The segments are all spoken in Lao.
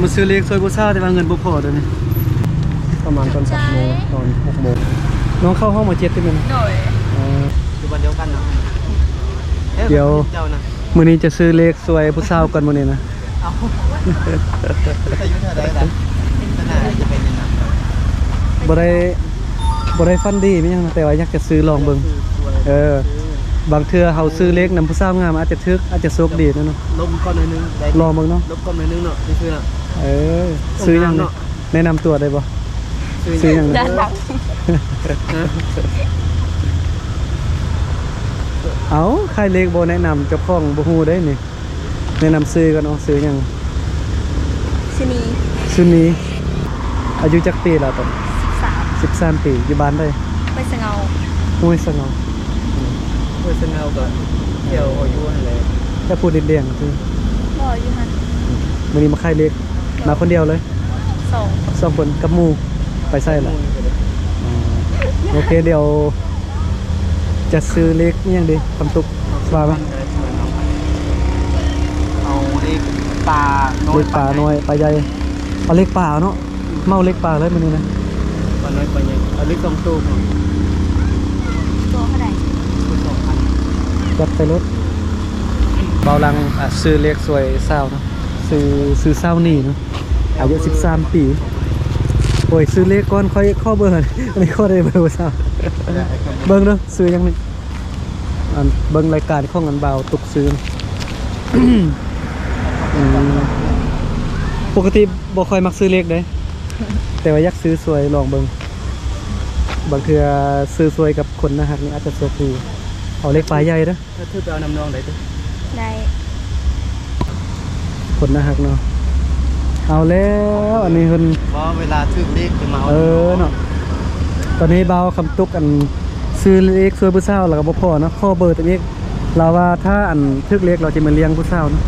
ມາຊື້ເລກຊ່ວຍຜູ້ສາວ ແຕ່ວ່າເງິນບໍ່ພໍດຽວນີ້. ປະມານຕອນຈັກໂມງ? ຕອນຫົກໂມງ. ນ້ອງເຂົ້າຫ້ອງໝາຍເຈັດຕິແມ່ນ? ໂດຍ. ເອີ ຢູ່ບ້ານດຽວກັນເນາະ. ດຽວ ເຈົ້ານະ ມື້ນີ້ຈະຊື້ເລກຊ່ວຍຜູ້ສາວກ່ອນມື້ນີ້ນະ. ເອົ້າ ອາຍຸເທົ່າໃດລະ? ຂະໜາດຈະເປັນຫຍັງນະ? ບໍ່ໄດ້ ບໍ່ໄດ້ຝັນດີມີຫຍັງນະ ແຕ່ວ່າຢາກຈະຊື້ລອງເບິ່ງ. ຢາກຊື້ຊ່ວຍ. ເອີ ຊື້ ບາງເທື່ອເຮົາຊື້ເລກນຳຜູ້ສາວງາມ ອາດຈະຖືກ ອາດຈະໂຊກດີນະເນາະ. ລົມກ່ອນໜ້ອຍໜຶ່ງ ໄດ້ ລອງເບິ່ງເນາະ. ລົມກ່ອນໜ້ອຍໜຶ່ງເນາະ ຊື່ໆນະ. ເອີ ຊື່ຫຍັງເນາະ? ແນະນຳຕົວໄດ້ບໍ່? ຊື່ຫຍັງ? ດ້ານຫຼັງ. ຮະ? ເອົ້າ ຂາຍເລກບໍ່ແນະນຳ ເຈົ້າຂອງບໍ່ຮູ້ເດ້ນີ້. ແນະນຳຊື່ກ່ອນເນາະ. ຊື່ຫຍັງ? ຊື່ນີ. ຊື່ນີ. ອາຍຸຈັກປີແລ້ວຕອນ? ສິບສາມ. ສິບສາມປີ ຢູ່ບ້ານໃດ? ຫ້ວຍສະເຫງົາ. ຫ້ວຍສະເຫງົາ. ຫ້ວຍສະເຫງົາກໍແຖວເຮົາຢູ່ຫັ້ນແຫຼະ. ແຕ່ຜູ້ດິນແດງຄື ບໍ່ ຢູ່ຫັ້ນ. ມື້ນີ້ມາຂາຍເລກ. ມາຄົນດຽວເລີຍ? ສອງ. ສອງຄົນ. ກັບໝູ່ໄປໃສລະ? ກັບໝູ່ຢູ່. ອໍ ໂອເຄ ດຽວຈະຊື້ເລກອີ່ຫຍັງດີ ຄຳຕຸກ ວ່າມາ. ເອົາເລກປານ້ອຍ ເລກປານ້ອຍ ປາໃຫຍ່. ເອົາເລກປາເນາະ. ເມົາເລກປາເລີຍມື້ນີ້ນະ. ປານ້ອຍປາໃຫຍ່ ເອົາເລກສອງໂຕເນາະ. ໂຕເທົ່າໃດ? ສອງພັນ. ຈັດໄປໂລດ. ເບົາຫຼັງ ອ່າ ຊື້ເລກຊ່ວຍສາວເນາະ. ຊື່ ຊື່ສາວນີເນາະ ອາຍຸສິບສາມປີ. ໂອ້ຍ ຊື້ເລກກ່ອນ ຂ້ອຍຂໍເບີ. ອັນນີ້ຂໍໄດ້ເບີສາວ. ເບິ່ງເດີ ຊື່ຫຍັງນີ້? ອັນ ເບິ່ງລາຍການຂອງອັນບ່າວຕຸກຊື້. ອືມ ປົກກະຕິບໍ່ຄ່ອຍມັກຊື້ເລກເດ້ ແຕ່ວ່າຢາກຊື້ຊ່ວຍລອງເບິ່ງ. ບາງເທື່ອຊື້ຊ່ວຍກັບຄົນໜ້າຮັກນີ້ອາດຈະໂຊກດີ. ເອົາເລກປາໃຫຍ່ເດີ. ຖ້າຖືກໄປເອົານຳນ້ອງໄດ້ຕິ? ໄດ້. ຄົນໜ້າຮັກເນາະ. ເອົາແລ້ວ ອັນນີ້ເພິ່ນ ບໍ່ ເວລາຖືກເລກຈະມາເອົາ. ເອີເນາະ. ຕອນນີ້ບ່າວຄຳຕຸກ ອັນ ຊື້ເລກຊ່ວຍຜູ້ສາວແລ້ວກໍບໍ່ພໍເນາະ ຂໍເບີຕົນອີກ. ລາວວ່າຖ້າ ອັນ ຖືກເລກລາວຈະມາລ້ຽງຜູ້ສາວເນາະ.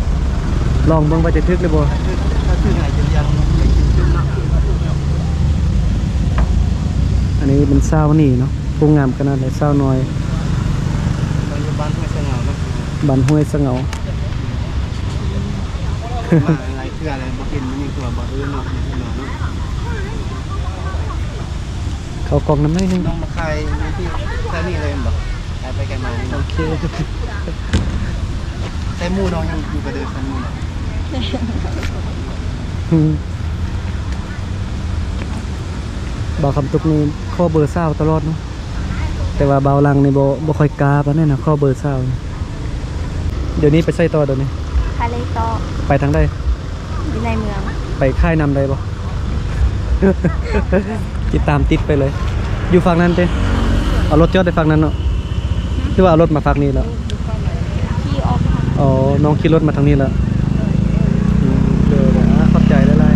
ລອງເບິ່ງວ່າຈະຖືກຫຼືບໍ່. ຖ້າຖືກ ຖ້າຖືກໃຫ້ຈະລ້ຽງໄປກິນຈຸ້ມເນາະ. ອັນນີ້ເປັນສາວນີ້ເນາະ ຜູ້ງາມຂະໜາດໃດ ສາວນ້ອຍ. ເຮົາຢູ່ບ້ານຫ້ວຍສະເຫງົາເນາະ. ບ້ານຫ້ວຍສະເຫງົາ. ມາຫຼາຍເທື່ອແລ້ວ ບໍ່ເຫັນມັນຍັງຕົວະບໍ່ອື່ນເນາະ. ເຂົ້າກ້ອງນຳໜ້ອຍໜຶ່ງ. ນ້ອງມາຂາຍຢູ່ທີ່ແຖວນີ້ເລີຍແມ່ນບໍ່? ຂາຍໄປຂາຍມານີ້. ໂອເຄ. ແຕ່ໝູ່ນ້ອງຍັງຢູ່ກະເດີນກັນໝູ່ເນາະ. ອືມ ບ່າວຄຳຕຸກນີ້ຂໍເບີສາວຕະຫຼອດເນາະ. ແຕ່ວ່າບ່າວຫຼັງນີ້ບໍ່ ບໍ່ຄ່ອຍກ້າປານໃດນະ ຂໍເບີສາວ. ດຽວນີ້ໄປໃສຕໍ່ດຽວນີ້? ໄປເລຍຕໍ່. ໄປທາງໃດ? ຢູ່ໃນເມືອງ. ໄປຂາຍນຳໄດ້ບໍ່? ຕິດຕາມຕິດໄປເລີຍ. ຢູ່ຝັ່ງນັ້ນຕິ? ເອົາລົດຈອດໄວ້ຝັ່ງນັ້ນເນາະ. ຫຼືວ່າເອົາລົດມາຝັ່ງນີ້ແລ້ວ? ຂີ່ອອກ. ອໍ ນ້ອງຂີ່ລົດມາທາງນີ້ແລ້ວ. ອືມ ເດີ ຂອບໃຈຫຼາຍ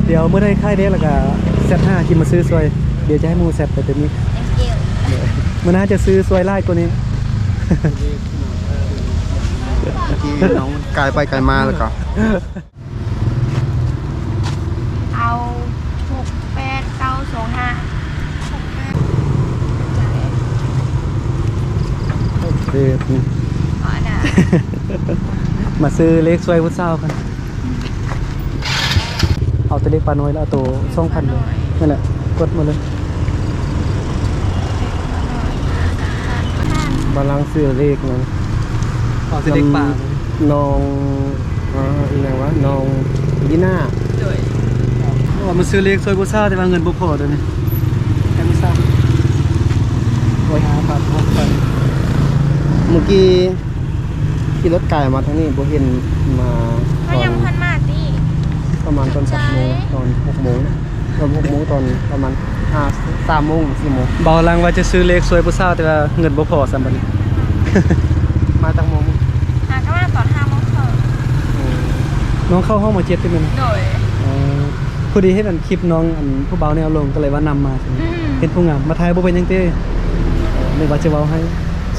ໆ. ດຽວມື້ໃດຂາຍເດ ແລ້ວກະແຊັດຫາ ຊິມາຊື້ຊ່ວຍ. ດຽວຈະໃຫ້ໝູ່ແຊັດໄປເຕັມນີ້. ມື້ໜ້າຈະຊື້ຊ່ວຍຫຼາຍກວ່ານີ້. ທີ່ນ້ອງກາຍໄປກາຍມາແລ້ວກໍ ເອົາ ຫົກແປດເກົ້າສອງຫ້າ. ໂອເຄ ມາຊື້ເລກຊ່ວຍຜູ້ສາວກັນ. ເອົາແຕ່ເລກປານ້ອຍ ແລ້ວເອົາໂຕສອງພັນເລີຍ. ນັ້ນແຫຼະ ກົດໝົດເລີຍ. ບາລັງຊື້ເລກນັ້ນ ເອົາແຕ່ເລກປາ ນ້ອງ ອ່າ ອີຫຍັງວະ ນ້ອງດີນ່າ. ໂດຍ. ເອົາມາຊື້ເລກຊ່ວຍຜູ້ສາວ ແຕ່ວ່າເງິນບໍ່ພໍດຽວນີ້. ໃຫ້ຜູ້ສາວ ໂອ້ຍ ຫ້າພັນ ຫົກພັນ. ມື້ກີ້ ຂີ່ລົດກາຍມາທາງນີ້ ບໍ່ເຫັນມາ. ເຮົາຍັງບໍ່ທັນມາຕິ. ປະມານຕອນຈັກໂມງ? ຕອນຫົກໂມງ. ຕອນຫົກໂມງ ຕອນປະມານຫ້າ ສາມໂມງ ສີ່ໂມງ. ເບົາຫຼັງວ່າຈະຊື້ເລກຊ່ວຍຜູ້ສາວ ແຕ່ວ່າເງິນບໍ່ພໍຊ້ຳບັດນີ້. ມາຈັກໂມງ? ຫາກໍມາຕອນຫ້າໂມງເຄິ່ງ. ອືມ ນ້ອງເຂົ້າຫ້ອງໝາຍເຈັດຕິແມ່ນ? ໂດຍ. ອໍ ພໍດີເຫັນອັນຄລິບນ້ອງ ອັນຜູ້ບ່າວແນວລົງ ກໍເລີຍວ່ານຳມາ. ອືມ ເຫັນຜູ້ງາມມາຖ່າຍ ບໍ່ເປັນຫຍັງຕິ. ເອີ ນຶກວ່າຈະເວົ້າໃຫ້.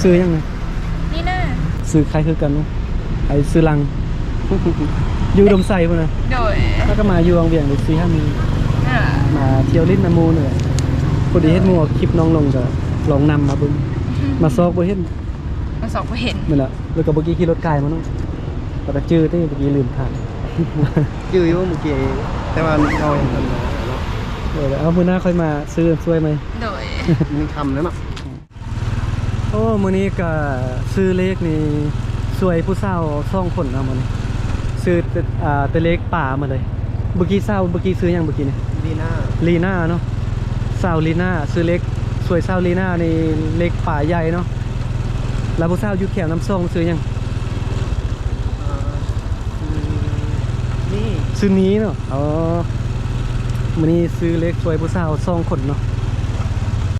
ຊື່ຫຍັງນະ? ນີ້ນະ ຊື່ຄ້າຍຄືກັນເນາະ. ອ້າຍຊື່ຫຼັງ ຢູ່ອຸດົມໄຊພຸ້ນນະ. ໂດຍ. ແລ້ວກໍມາຢູ່ວັງວຽງໄດ້ສີ່ຫ້າມື້. ອ່າ ມາທ່ຽວຫຼິ້ນນຳໝູ່ນີ້ແຫຼະ. ພໍດີເຫັນໝູ່ເອົາຄລິບນ້ອງລົງ ກໍລອງນຳມາເບິ່ງ. ມາຊອກບໍ່ເຫັນ. ມາຊອກບໍ່ເຫັນ. ແມ່ນລະ. ແລ້ວກໍເມື່ອກີ້ຂີ່ລົດກາຍມາເນາະ. ແລ້ວກໍຈື່ຕິ ເມື່ອກີ້ລືມຖາມ. ຈື່ຢູ່ມື້ກີ້ ແຕ່ວ່າເຮົາຍັງທັນມາເນາະ. ເອີ ເອົາ ມື້ໜ້າຄ່ອຍມາຊື້ຊ່ວຍໃໝ່. ໂດຍ ມັນຄ່ຳແລ້ວເນາະ. ໂອ້ ມື້ນີ້ກະຊື້ເລກນີ້ຊ່ວຍຜູ້ສາວສອງຄົນເນາະມື້ນີ້ ຊື້ແຕ່ ອ່າ ແຕ່ເລກປາໝົດເລີຍ. ເມື່ອກີ້ສາວ ເມື່ອກີ້ຊື່ຫຍັງເມື່ອກີ້ນີ້? ລີນາ ລີນາເນາະ. ສາວລີນາ ຊື້ເລກ ຊ່ວຍສາວລີນານີ້ເລກປາໃຫຍ່ເນາະ. ແລ້ວຜູ້ສາວຢູ່ແຂວງນ້ຳຊອງຊື່ຫຍັງ? ເອີ ຊື່ນີ ຊື່ນີເນາະ. ອໍ ມື້ນີ້ຊື້ເລກຊ່ວຍຜູ້ສາວສອງຄົນເນາະ.